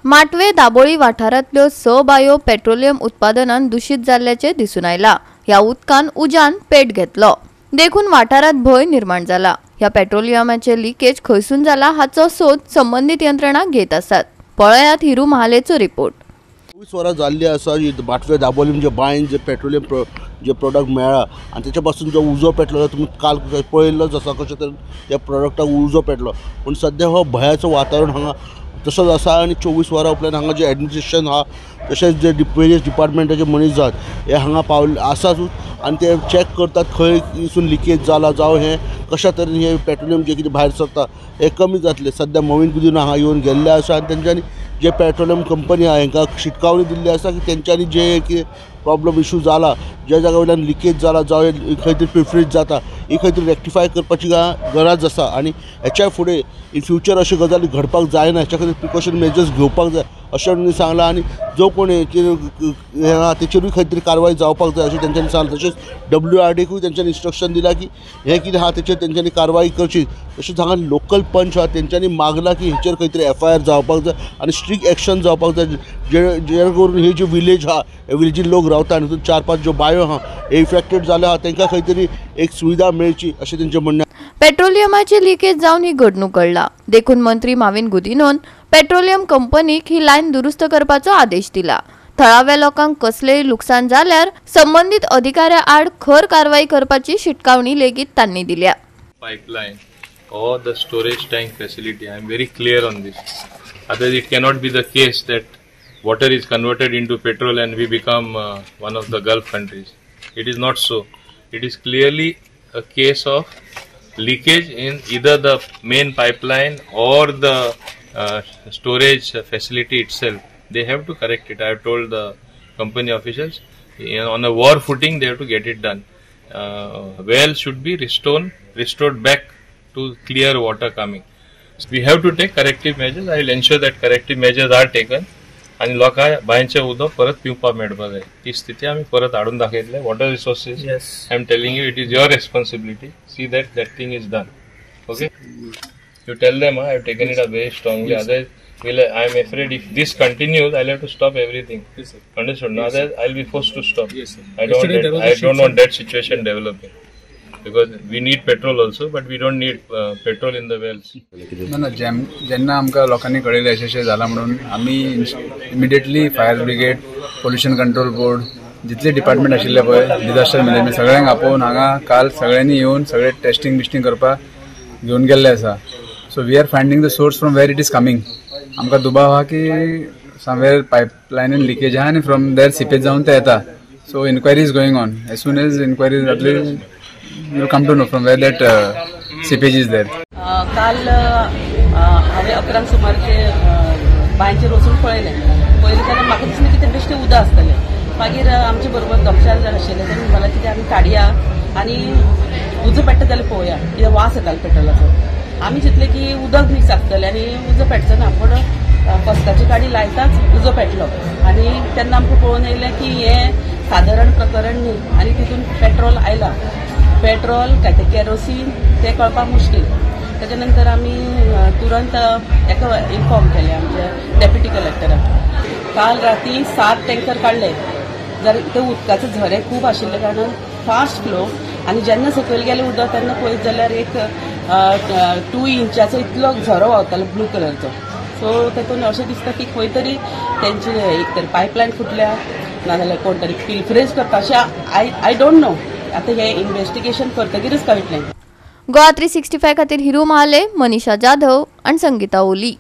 माटवे Dabolim वाठारांतल्यो 6 bio petroleum उत्पादनान दूषित जाल्ल्याचें दिसून आयला. ह्या उदकान उज्यान पेट घेतलो देखून वाठारांत भंय निर्माण जाला. ह्या पेट्रोलियमाचे लिकेज खंयसून जाला हाचो सोद संबंधित यंत्रणा घेत आसात. पळयात हिरू महालेचो रिपोर्ट. 24 वरां जाल्ली आसा बाटवे दाबोली म्हणजे बांयन जे पेट्रोलियम जे प्रोडक्ट मेळ्ळा आनी तेच्या पासून जो उजो पेटलो तुमी काल पळयल्लोच आसा कशें तरेन त्या प्रोडक्टाक उजो पेटलो. पूण सद्या हो भंयाचो वातावरण हांगा तसोच आसा आनी 24 वरां उपरांत हांगा जे एडमिनिस्ट्रेशन आहा तशेंच जे वेरियस डिपार्टमेंटाचे मनीस जात हे हांगा पावले आसाच आनी ते चॅक करतात खंय लिकेज जाला जावं हें कशा तरेन हें पेट्रोलियम जें कितें भायर सरता हें कमी जातलें. सद्या मोविन गुदिन्हो हांगा येवन गेल्ले आसा आनी तेंच्यांनी जे पेट्रोलियम कंपनी आहा हेंकां शिटकावणी दिल्ली आसा की तेंच्यांनी जे कितें प्रॉब्लम इशू जाला ज्या जाग्या वयल्यान लिकेज जाला जावं खंय तरी प्रिफ्रीज जाता ही खंय तरी रेक्टिफाय करपाची गरज आसा आनी हेच्या फुडें इन फ्युचर अश्यो गजाली घडपाक जायना हेच्या खातीर प्रिकॉशन मेजर्स घेवपाक जाय अशें तांणी सांगलां. आनी जो कोण हें आहा तेचेरूय खंय तरी कारवाय जावपाक जाय अशें तेंच्यांनी सांगलां. तशेंच WRDकूय तेंच्यांनी इन्स्ट्रक्शन दिलां की हें कितें आहा तेचेर तेंच्यांनी कारवाय करची. तशेंच हांगा लोकल पंच आहा तेंच्यांनी मागलां की हेचेर खंय तरी FIR जावपाक जाय आनी स्ट्रिक्ट एक्शन जावपाक जाय जे करून ही जी विलेज आहा हे विलेजीन लोक रावता आनी तितून 4-5 ज्यो बायो आहा हे इफेक्टेड जाले आहा तांकां खंय तरी एक सुविधा मेळची अशें तेंचें म्हणणें. पेट्रोलियमाची लिकेज जावन ही घडणूक घडला देखून मंत्री माविन गुदिन्होन पेट्रोलियम कंपनीक ही लायन दुरुस्त करपाचो आदेश दिला. थळाव्या लोकांक कसलेय लुकसाण जाल्यार संबंधित अधिकाऱ्या आड खर कारवाई करपाची शिटकावणी लेगीत तांणी दिल्या. Pipeline or the storage tank facility, I am very clear on this. Otherwise it cannot be the case that water is converted into petrol and we become one of the Gulf countries. It is not so. It is clearly a case of leakage in either the main pipeline or the storage facility itself. They have to correct it. I have told the company officials, on a war footing they have to get it done. Well should be restored back to clear water coming. So we have to take corrective measures. I will ensure that corrective measures are taken. आनी लोकांक बांयचें उदक परत पिवपाक मेळपाक जाय ती स्थिती आमी परत हाडून दाखयतले. Water resources, I am telling you, it is your responsibility. See that that thing is done. Okay, you tell them I have taken it up very strongly. Otherwise I am afraid if this continues I will have to stop everything. Understood? Otherwise I will be forced to stop. I don't want that situation developing. Because we need petrol also, but we don't need petrol in the wells. ना ना, जेन्ना आमकां लोकांनी कळयलें अशें अशें जालां म्हणून आमी immediately fire brigade, pollution control board, जितले डिपार्टमेंट आशिल्ले पळय डिजास्टर मॅनेजमेंट सगळ्यांक आपोवन हांगा काल सगळ्यांनी येवन सगळे टेस्टिंग बिस्टिंग करपाक घेवन गेल्ले आसा. So we are finding the source from where it is coming. आमकां दुबाव आहा की समवेर पायपलायनीन लिकेज आहा आनी फ्रॉम there seepage जावन ते येता. So inquiry is going on. As soon as inquiry जातली you will come to know from where that seepage is there. काल हांवें 11 सुमारचे बांयचेर वचून पळयलें. पळयलें जाल्यार म्हाका दिसलें की तें बेश्टें उदक आसतलें. मागीर आमचे बरोबर 2-4 जाण आशिल्ले तेणी म्हणलें कितें आमी काडया आनी उजो पेट्टा जाल्यार पळोवया, कित्याक वास येतालो पेट्रोलाचो. आमी चिंतलें की उदक मिक्स आसतलें आनी उजो पेटचो ना, पूण फस्काची काडी लायताच उजो पेटलो आनी तेन्ना आमकां पळोवन येयलें की हें सादारण प्रकरण न्ही आनी तितून पेट्रोल आयलां. पेट्रोल काय तें केरोसीन तें कळपाक मुश्कील. तेच्या नंतर आमी तुरंत एका इन्फॉर्म केलें आमच्या डेप्युटी कलेक्टराक. काल राती 7 टँकर काडले. जर ते उदकाचे झरे खूब आशिल्ले कारणान फास्ट फ्लो आनी जेन्ना सकयल गेलें उदक तेन्ना पळयत जाल्यार एक 2 इंचाचो इतलो झरो व्हांवतालो ब्लू कलरचो. सो तेतून अशें दिसता की खंय तरी तेंची एक तर पायपलायन फुटल्या नाजाल्यार कोण तरी पिलफ्रेज करता अशें I don't know. आतां हें इन्वेस्टिगेशन करतकीरच कळटलें. गोवा 365 खातीर हिरू महाले, मनीषा जाधव आनी संगीता ओली.